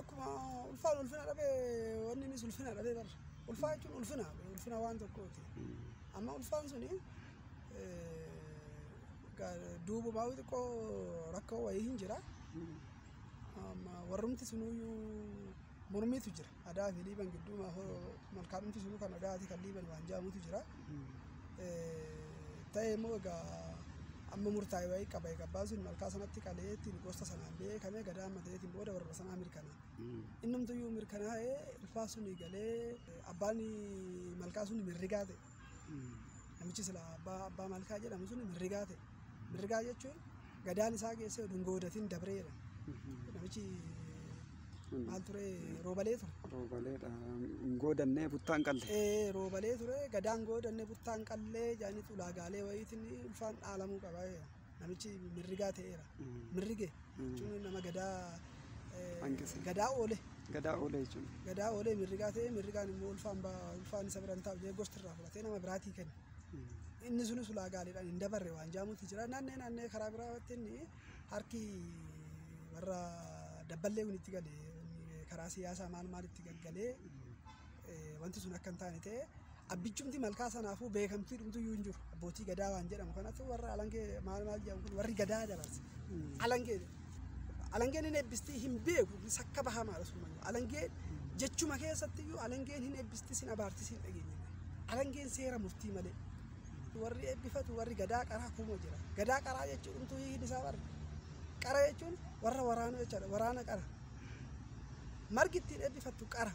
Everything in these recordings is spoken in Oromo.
Akkuma ulfaan ulfina dhabee wanni innis ulfina dhabee bara. Ulfaa jechuun ulfina waan tokkooti. Amma ulfaan suni duubumaa xiqqoo rakkoo wayii hin jira. Warrumti sunuyyuu mormiitu jira. Adaa fi Liiban gidduu malkaadhumti sunuu kan adaati kan Liiban waan jedhamutu jira. Ta'ee immoo egaa amma murtaa'e wayii qaba. Egaa abbaan sun malkaa sanatti qalee ittiin gosa sanaan beekamee gadaa amma ta'eetiin booda warra sanaa mirkanaa'a. Innumtuyyuu mirkanaa'ee ulfaa sun galee abbaan malkaa sun mirrigaa ta'e. Namichi sila abbaa malkaa jedhamu sun mirrigaa ta'e. Mirrigaa jechuun gadaan isaa geessee dhungoodatiin dabree jedhama. Namichi maal ture roobalee ture. Roobaleedha. Goodannee buttaan qalle. Roobalee ture gadaan goodannee buttaan qallee jaanitu ulaagaalee wayiitiin ulfaan dhaalamuu qaba. Namichi mirrigaa ta'eera. Mirrige jechuun nama gadaa gadaa oole. Gadaa oole jechuun. Gadaa oolee mirrigaa ta'e mirrigaan immoo ulfaan isa biraan taa'u jee gosti irraa fudhatee nama biraatii kenne. Inni sunis ulaagaaleedhaan hin dabarre waan jaamutu jira. Naannee karaa biraatti inni harki warra dabballee kun itti gale karaa siyaasaa maal maal itti gaggalee wanti sun akka hin taane ta'e abbichumti malkaa sanaafuu beekamtii dhumtuyyuu hin jiru. Abbootii gadaa waan jedhamu kanatu warra alangee maal maal jedhamu kun warri gadaa dabarse. Alangeen hin eebbistii hin beeku sakka bahamaadha sumayyuu. Alangeen jechuma keessattiyyuu alangeen hin eebbistii sin abaartii sin dhageenye. Alangeen seera murtii malee. Warri eebbifatu warri gadaa qaraa kumoo jira. Gadaa qaraa jechuun dhumtuu hiikni isaa warra. Qara jechuun warra waraanuu jechaadha. Waraana qara. Margi ittiin eebbifattu qara.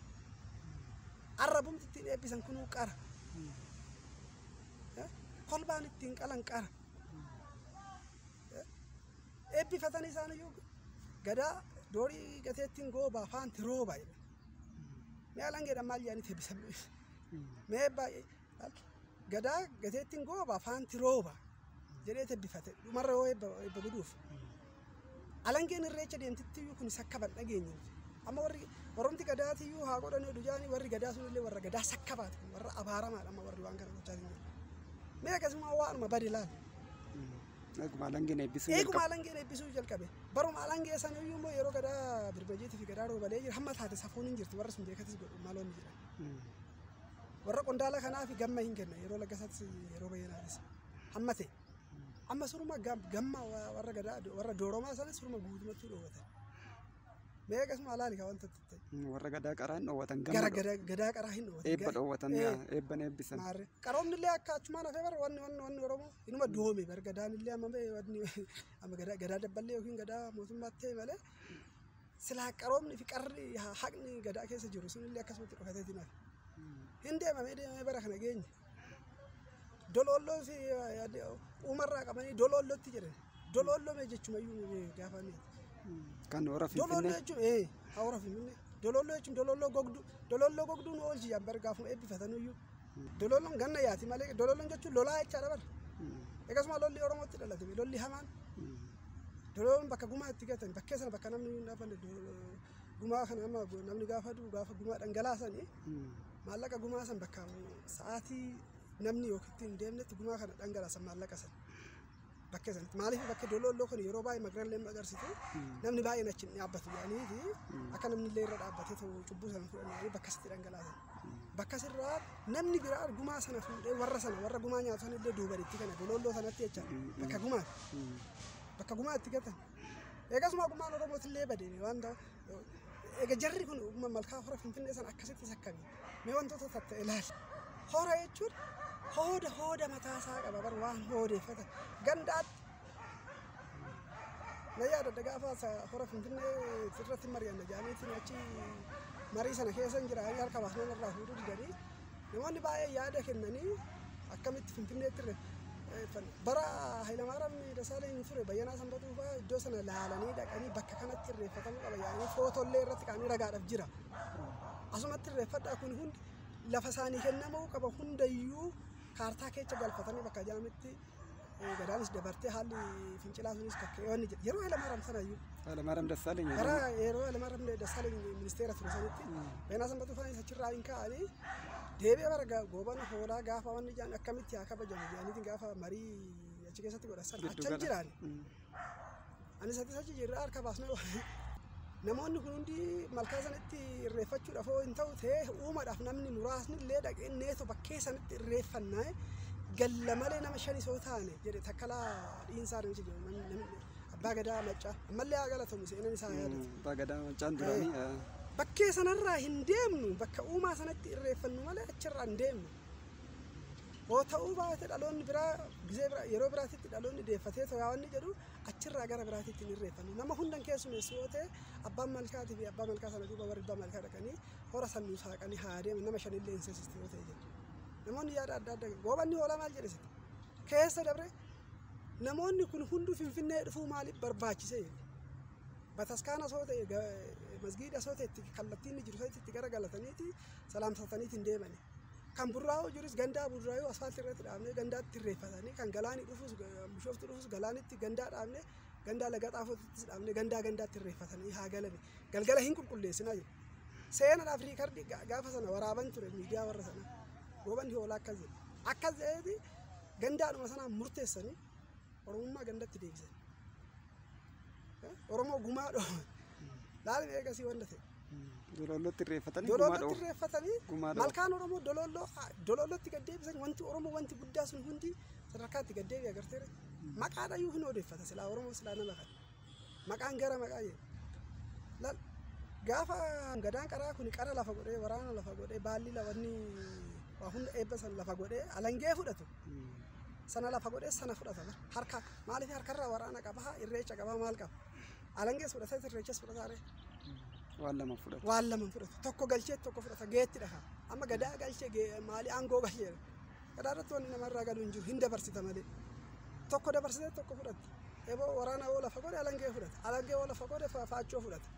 Arrabumti ittiin eebbisan kunuu qara. Kolbaan ittiin qalan qara. Eebbifatan isaaniyyuu gadaa doorii gateettiin goobaa faanti rooba jedha. Mee alangeedhaan maal jedhanii eebbisan? Mee baay'ee gadaa gateettiin goobaa faanti rooba jedhee eebbifate dhumarra yoo eebba godhuuf. Alangeen irreecha deemtittiyyuu kun sakkaban dhageenye. Amma warrumti gadaatiyyuu haa godhanii oduu jaanii warri gadaa sunillee warra gadaa sakkabaati kun warra abaaramaadha amma warri waan kana gochaa jiru. Mee akkasuma waanuma bade laal. Eeguma alangeen eebbisuu Eeguma alangeen eebbisuu jalqabe. Baruma alangee saniyyuu immoo yeroo gadaa birbajeetii fi gadaa roobalee jira hamma taate safuun hin jirti warra sun beekatis godhu maaloonni jedhan. Warra qondaala kanaa fi gamma hin kenna yeroo laggasaatti yeroo bayyanaattis hamma ta'e. Amma suruma gamma warra gadaa warra dooromaa sanas suruma guutumatti dhoowwatan. Mee akkasuma alaali ka wanta ta'e. Warra gadaa qaraa hin dhoowwatan gamma. Gara gadaa qaraa hin dhoowwatan. Eebba dhoowwatan eebban eebbisan. Maarree qaroomni illee akka achumaan hafee bara wanni Oromoo inuma doome bara gadaan illee amma wanni amma gadaa dabballee yookiin gadaa mootummaatti ta'e malee silaa qaroomni fi qarri haqni gadaa keessa jiru sun illee akkasumatti dhokateetiin hafe. Hin deemamee deemamee bara kana geenye. Doloolloo fi uumarraa qabanii doloollootti jedhan. Doloolloo mee jechumayyuu gaafa inni. Kan hora Finfinnee. Doloolloo jechuun hora Finfinnee. Doloolloo jechuun doloolloo gogduu. Doloolloo gogduun oolchi jaan bara gaafuma eebbifatanuyyuu. Dololloon ganna yaati malee dololloon jechuun lolaa jechaadha bara. Akkasuma lolli Oromootti dhalate lolli hamaan. Dololloon bakka gumaa itti gatan bakkee sana bakka namni hin dhaabanne gumaa kana amma namni gaafa du'u gaafa gumaa dhangalaasanii maallaqa gumaa san bakka sa'aatii namni yookiin ittiin deemnetti gumaa kana dhangalaasan maallaqa san. Bakkee sanatti maaliif bakka doloolloo kun yeroo baay'ee magarallee agarsiisu namni baay'een achi hin dhaabbatu jedhaniiti akka namni illee irra dhaabbatee ta'u cubbuu sana fudhanii bakka sitti dhangalaasan. Bakka sirraa namni biraa gumaa sana fuudhee warra sana warra gumaa nyaatu sana illee duubanitti kana doloolloo sanatti jecha bakka gumaa bakka gumaa itti gatan. Eegasuma gumaan Oromootti illee bade waan ta'u eega jarri kun malkaa hora Finfinnee sana akkasitti sakkame mee wantoota tatta ilaali. Hora jechuun hooda hooda mataa isaa qaba bar waan hoodeeffata gandaatti. Na yaadadha gaafa hora Finfinnee irratti mari'anna jedhaniitiin achi marii sana keessa hin jira harka baasnee irraa fuudhuu didanii namoonni baay'ee yaada kennanii akkamitti Finfinneetti bara Hayilamaariyaam Dassaaleny ture Bayyanaa Sanbatuu fa'aa iddoo sana laalanii dhaqanii bakka kanatti irreeffatamuu qaba yaa'anii footollee irratti kaanii ragaadhaaf jira. Asumatti irreeffadhaa kun hundi lafa isaanii kennamuu qaba hundayyuu kaartaa keessa galfatanii bakka jaamitti gadaanis dabartee haalli fincilaa sunis kakka'ee jedhe yeroo Hayilamaariyaam sanayyuu. Hayilamaariyaam Dassaaleny. Bara yeroo Hayilamaariyaam Dassaaleny ministeera ture sanitti Bayyanaa Sanbatuu fa'aa achirraa hin kaa'anii deebi'ee bara goobana hoolaa gaafa wanni jedhan akkamitti haa kabajamu jedhaniitiin gaafa marii achi keessatti godhan sana achan jiraan. Anis atis achi jirra harka baasnee Namoonni kun hundi malkaa sanatti irreeffachuudhaaf hoo hin ta'u ta'ee uumaadhaaf namni muraasni illee dhaqee neetoo bakkee sanatti irreeffannaa galla malee nama shani soo taane jedhe Takkalaa Dhiinsaa namichi jedhu namni abbaa gadaa Maccaa ammallee haa galatomu seenan isaa yaadatu. Abbaa gadaa Maccaan duraanii. Bakkee sanarraa hin deemnu bakka uumaa sanatti irreeffannu malee achirraa hin deemnu. Hoo ta'uu baate dhaloonni biraa gizee biraa yeroo biraatitti dhaloonni deeffatee to'aa wanni jedhu achirraa gara biraatitti hin irreeffannu. Nama hundan keessumeessu yoo ta'e abbaan malkaatii fi abbaa malkaa sana duuba warri abbaa malkaa dhaqanii hora sannuu saaqanii haa deeman nama shanillee hin seesistu yoo ta'e jedhu. Namoonni yaada adda addaa Goobanni Hoolaa maal jedhe sitti? Keessa dabre namoonni kun hunduu Finfinnee dhufuu maaliif barbaachise? Bataskaana soo ta'e masgiida soo ta'e itti kallattiin inni jiru sanitti itti garagalataniiti salaamsataniiti hin deemani. Kan Burraa'uu jirus gandaa Burraa'uu asfaaltii irratti dhaabnee gandaatti irreeffatanii kan galaanii dhufus Bishooftuu dhufus galaanitti gandaa dhaabnee gandaa Laga Xaafoottis dhaabnee gandaa gandaatti irreeffatanii haa galame. Galgala hin qulqulleessinaa jedhu. Seenaadhaaf riikardii gaafa sana waraaban ture miidiyaa warra sana. Goobanni Hoolaa akkas jedhe. Akkas jedheeti gandaadhuma sanaan murteessanii Oromummaa gandatti deebisan. Oromoo gumaa dhoo. Laalmi eegasii wanta ta'e. Doloollootti irreeffatanii gumaa Doloollootti dhoo. irreeffatanii Gumaa dhoo. malkaan Oromoo doloollootti gad deebisan wanti Oromoo wanti guddaa sun hundi sadarkaatti gad deebi'e agarteera. Maqaadhayyuu hin odeeffata silaa Oromoo silaa nama kana. Maqaan gara maqaa jedhe. Laal gaafa gadaan qaraa kun qara lafa godhee waraana lafa godhee baalli lawanni waa hunda eebba sana lafa godhee alangee fudhatu. Sana lafa godhee sana fudhata bara. Harka maaliif harkarraa waraana qaba irreecha qaba maal qaba. Alangees fudhatee irreechas fudhataa ree. Waan lama fudhatu. Waan lama fudhatu. Tokko galchee tokko fudhata geetti dhaha. Amma gadaa galchee maali aangoo galchee. Gadaa irratti wanni namarraa galu hin jiru hin dabarsita malee. Tokko dabarsitee tokko fudhatta. Eeboo waraana yoo lafa godhe alangee fudhata. Alangee yoo lafa godhe faachoo fudhata.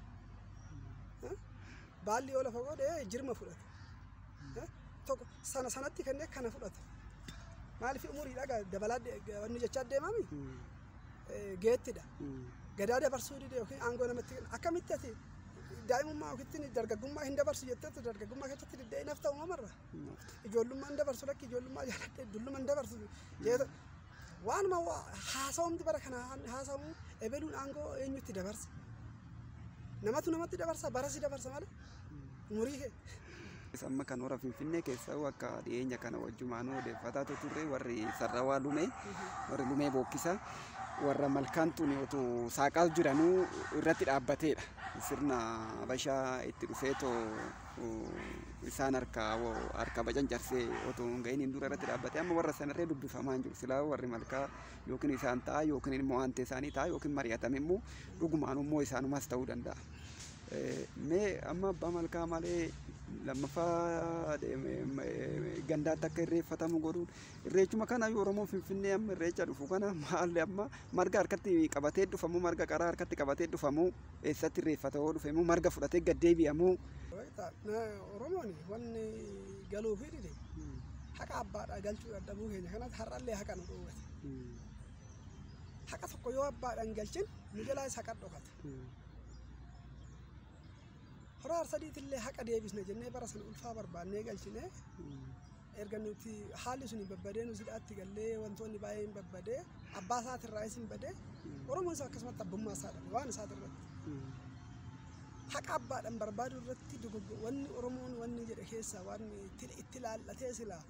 Baalli yoo lafa godhe jirma fudhata. Tokko sana sanatti kennee kana fudhata. Maaliif umuriidha dabalaa wanni jechaa deemami geettidha. Gadaa dabarsuu dide yookiin aangoo namatti kenna. Akkamitti ati daa'imummaa yookiin dargaggummaa hin dabarsu jetteetu dargaggummaa keessatti diddee nafta uumamarra. Ijoollummaa hin dabarsu lakki ijoollummaa jaaladhee dulluma hin dabarsu jeeta. Waanuma haasawamti bara kana haasawamu ebeluun aangoo eenyutti dabarsa. Namatu namatti dabarsa barasi dabarsa malee umurii kee. Amma kan hora Finfinnee keessaa akka dhiyeenya kana wajjumaanuu odeeffataa turre warri Sarrawaa Lumee warri Lumee Bookkisa warra malkaan tun otoo saaqaa jiranuu irratti dhaabbateedha. Sirna Habashaa itti dhufeetoo isaan harka bacancarsee otoo hin gahin dura irratti dhaabbatee amma warra sanarree dubbifamaa hin jiru. Silaa warri malkaa yookiin isaan ta'a yookiin immoo aantee isaanii ta'a yookiin mari'atame immoo dhugumaan immoo isaanumas ta'uu danda'a. Mee amma abbaa malkaa malee lammaffaa gandaatti akka irreeffatamu godhuun irreechuma kana Oromoon Finfinnee amma irreecha dhufu kana maal amma marga harkatti qabatee dhufamu marga qaraa harkatti qabatee dhufamu eessatti irreeffata yoo dhufe immoo marga fudhatee gad deebi'amu. Oromoon wanni galuu fi dide haqa abbaadhaa galchuu dadhabuu keenya kanatti har'allee haqa nu dhoowwate. Haqa tokko yoo abbaadhaan galchin nu jalaas haqa dhokata. Hora Arsadiitillee haqa deebisna jennee bara sana ulfaa barbaannee galchine erga nuti haalli sun babbadee nu sidhaatti gallee wantoonni baay'een babbadee abbaa isaatirraa isin badee Oromoon isaa akkasumatti abbummaa isaa dhabe waan isaatirratti. Haqa abbaadhaan barbaadu irratti wanni Oromoon wanni jedhe keessaa waan itti laallatee silaa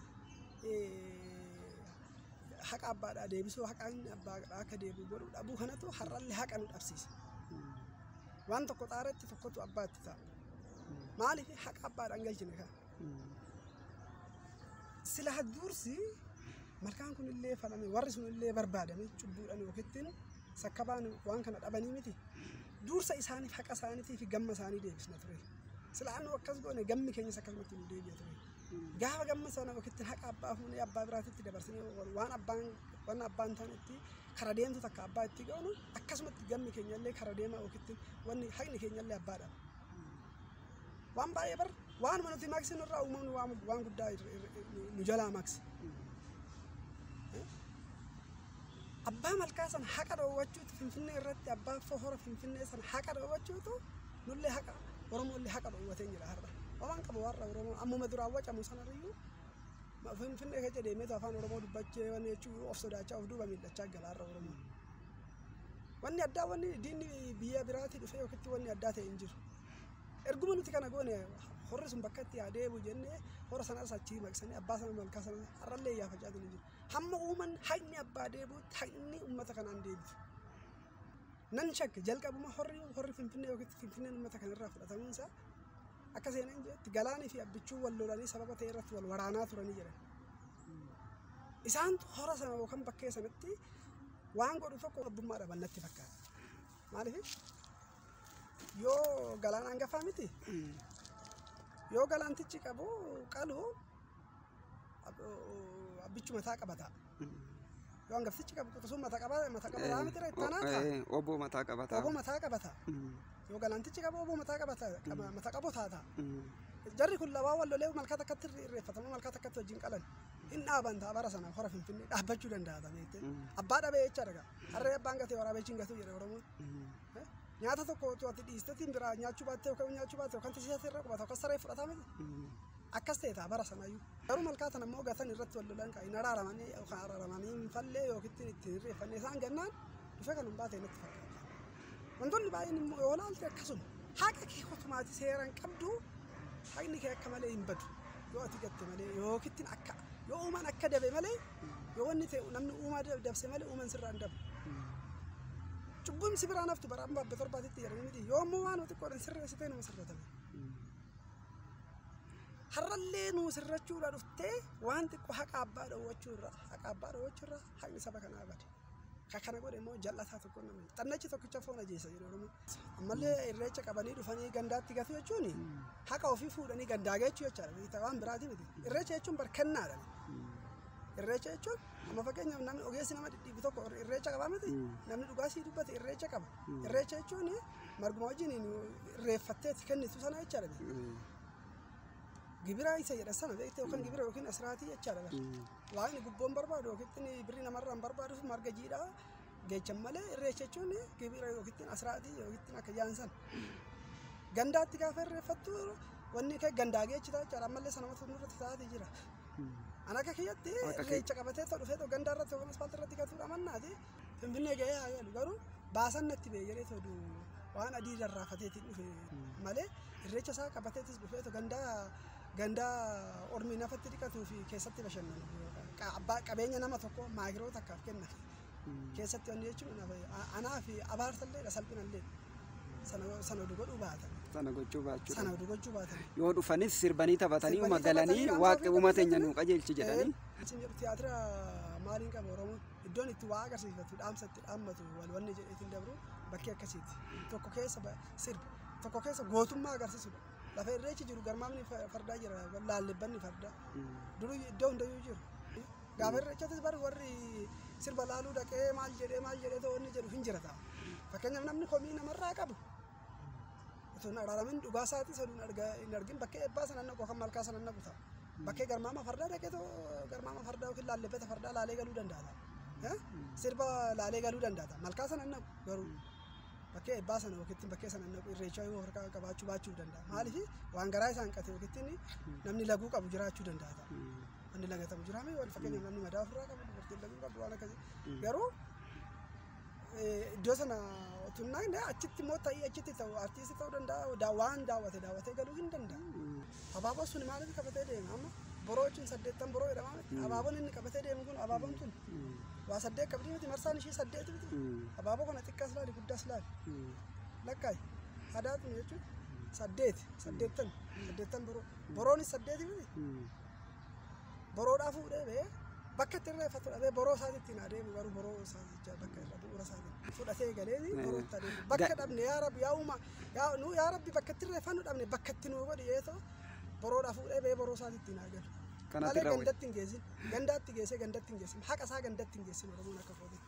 haqa abbaadhaa deebisuu haqaan abbaadhaa akka deebi'u godhuu dhabuu kanatu har'allee haqa nu dhabsiisa. Waan tokko xaaratti tokkotu abbaatti ta'a. Maaliif haqa abbaadhaan galchine kana? Sila dursi malkaan kun illee falame warri sun illee barbaadame cubbuudhaan yookiin sakkabaan waan kana dhabanii miti. Dursa isaaniif haqa isaaniitii fi gamma isaanii deebisna ture. Sila anu akkas goone gammi keenyas akkasumatti nu deebi'a ture. Gaafa gamma sana yookiin haqa abbaa fuunee abbaa biraatitti dabarsinee waan abbaan waan abbaan ta'anitti kara deemtu takka abbaa itti goonu akkasumatti gammi keenya illee kara deema yookiin wanni haqni keenya illee abbaa dhaba. Waan baay'ee bar waanuma nuti maksinu irraa uumamni waan guddaa nu jalaa maksi. Abbaa malkaa sana haqa dhoowwachuutu Finfinnee irratti abbaa hora Finfinnee sana haqa dhoowwachuutu nullee haqa Oromoollee haqa dhoowwatee jira har'a. Waan qabu warra Oromoo ammuma duraan wacamu sanarriyyuu Finfinnee keessa deemeetu afaan Oromoo dubbachee wanni jechuu of sodaachaa of duuba miidhachaa gala har'a Oromoon. Wanni addaa wanni diinni biyya biraatii dhufee yookitti wanni addaa ta'e hin jiru. Erguma nuti kana goone horri sun bakka itti adeemu jennee hora sanas achii maqsanii abbaa sana malkaa sana har'allee iyyaafachaa jiru. Hamma uuman haqni abbaa deebi'utti haqni uummata kanaan deebitu. Nan shakke jalqabuma horri Finfinnee yookitti Finfinneen uummata kanarraa fudhatamuun isaa akka seenaan jedhetti galaanii fi abbichuu wal lolanii sababa ta'e irratti wal waraanaa turanii jedhan. Isaantu hora sana yookaan bakkee sanatti waan godhu tokko abbummaa dhaban natti fakkaata. Maaliif yoo galaan hangafaa miti yoo galaantichi qabu qalu abbichu mataa qabata. Yoo hangaftichi qabu quxisuu mataa qabata miti itti aanaa ta'a. Obbo mataa qabata. Obbo mataa qabata. Yoo galaantichi qabu obbo mataa qabata mataa qabu taata. Jarri kun lamaan wal lolee malkaa takkatti irreeffatamu malkaa takkatti wajjin qalan. Hin dhaaban ta'a bara sana hora Finfinnee dhaabbachuu danda'a beektee. Abbaa dhabee jechaadha gaa. Harree abbaan gatee waraabee hin gatu jedhe Oromoon. Nyaata tokko otoo ati dhiisteetiin biraa nyaachuu baattee yookaan nyaachuu baatte yookaan tisiisatti irra qubata yookaan saree fudhataa miti. Akkas ta'e ta'a bara sanaayyuu. Garuu malkaa tana immoo gatan irratti wal lolan hin araaramanii yookaan araaramanii hin fallee yookiin ittiin irreeffanne isaan gannaan dhufee kan hin baate natti fakkaata. Wantoonni baay'een immoo yoo laalte akkasuma haqa kee kotumaati seeraan qabdu haqni kee akka malee hin badu yoo ati gatte malee yookiin akka yoo uumaan akka dabe malee yoo wanni ta'e namni uumaa dabse malee uumaan sirraa hin dabu. Cubbuun si biraan haftu bara amma abba torbaatitti jedhanii miti yoo ammoo waan xiqqoodhaan sirreessitee nama sirratame. Har'allee nuu sirrachuudha dhuftee waan xiqqoo haqa abbaa dhoowwachuurra haqni saba kanaa bade. Kana godhe immoo jal'ataa tokko namni xannachi tokkicha foon ajeessa jedhu Oromoo. Ammallee irreecha qabanii dhufanii gandaatti gatu jechuun haqa ofii fuudhanii gandaa geechuu jechaadha. Waan biraati miti. Irreecha jechuun barkennaadha. Irreecha jechuun amma fakkeenyaaf namni ogeessi nama dhidhiibu tokko irreecha qabaa miti. Namni dhugaa sii dubbate irreecha qaba. Irreecha jechuun marguma wajjin irreeffatteeti kennitu sana jechaadha. Gibira isa jedhan sana beektee yookaan gibira yookiin asiraatii jechaadha. Waaqni gubboon barbaadu yookiin birrii namarraa hin barbaadu marga jiidhaa geechan malee irreecha jechuun gibira yookiin asiraatii yookiin akka jaansan. Gandaatti gaafa irreeffattu wanni kee gandaa geechita jechaadha ammallee sanamatu nurratti taa'atii jira. Ana akka kiyyatti irreecha qabatee ta'u dhufee ta'u gandaa irratti yookaan asfaaltii irratti gatuudha mannaati. Finfinnee ga'ee haa galu garuu baasan natti ba'e jedhee ta'u waan adii rarraafateetiin dhufe malee irreecha isaa qabateetis dhufee ta'u gandaa ormi nafatti dhiqatuu fi keessatti bashannanu abbaa qabeenya nama tokko maagiroo takkaaf kennan keessatti wanni jechuun anaa fi abaarsallee salphinallee sana oduu godhuu baatan. Sana gochuu baachuudha. Sana oduu gochuu baatan. Yoo dhufanis sirbanii taphatanii uma galanii waaqni uuma teenya nuu qajeelchi jedhanii. Isin jedhu tiyaatira maaliin qaba Oromoon iddoon itti waa agarsiifatu dhaamsa itti dhaammatu wal wanni jedheetiin dabru bakkee akkasiiti. Tokko keessa sirba tokko keessa gootummaa agarsiisudha. Lafa irreechi jiru garmaamni fardaa jira laallibbanni fardaa duruu iddoo hundayyuu jiru. Gaafa irreechattis bari warri sirba laaluu dhaqee maal jedhee ta'u inni jedhu hin jira ta'a. Fakkeenyaaf namni komii namarraa qabu otoo hin araaramin dhugaa isaatii saduu hin argin bakkee eebbaa sana naqu yookaan malkaa sana naqu ta'a. Bakkee garmaama fardaa dhaqee ta'u garmaama fardaa yookiin laallibbata fardaa laalee galuu danda'a ta'a. Sirba laalee galuu danda'a ta'a. Malkaa sana naqu garuu. Bakkee eebbaa sana yookiin bakkee sana naqu irreechaa yoo harkaa qabaachuu baachuu danda'a. Maaliif waan garaa isaan qate yookiin namni laguu qabu jiraachuu danda'a ta'a. Wanni lagatamu jiraame wal fakkeenyaaf namni madaa ofirraa qabu dubartiin laguu qabdu waan akkasii. Garuu iddoo sana otoo hin dhaqne achitti immoo ta'ii achitti ta'u artiistii ta'uu danda'a waan daawwate daawwatee galuu hin danda'a. Abaaboon sun maaliif qabatee deema amma boroo jechuun 8 boroo jedhama miti. Abaaboon inni qabatee deemu kun abaaboon tun waa 8 qabdi miti marsaan ishii 8 miti. Abaaboo kana xiqqaas laali guddaas laali. Lakkaayi hadaatun jechuun 8 8 boroo boroonis 8 miti. Boroodhaa fuudhee bee bakka itti irreeffatu dhabee boroo isaati ittiin adeemu garuu boroo isaa jecha bakka irra bu'uura isaatiin fudhatee galee boroo itti adeemu. Bakka dhabne yaa Rabbi yaa uumaa yaa nu yaa Rabbi bakka itti irreeffannu dhabne bakka itti nuu godhi yeetoo boroodhaa fuudhee bee boroo isaati ittiin haa galu. Malee gandatti hin geessin gandaatti geessee gandatti hin geessin haqa isaa gandatti hin geessin Oromoon akka footetti.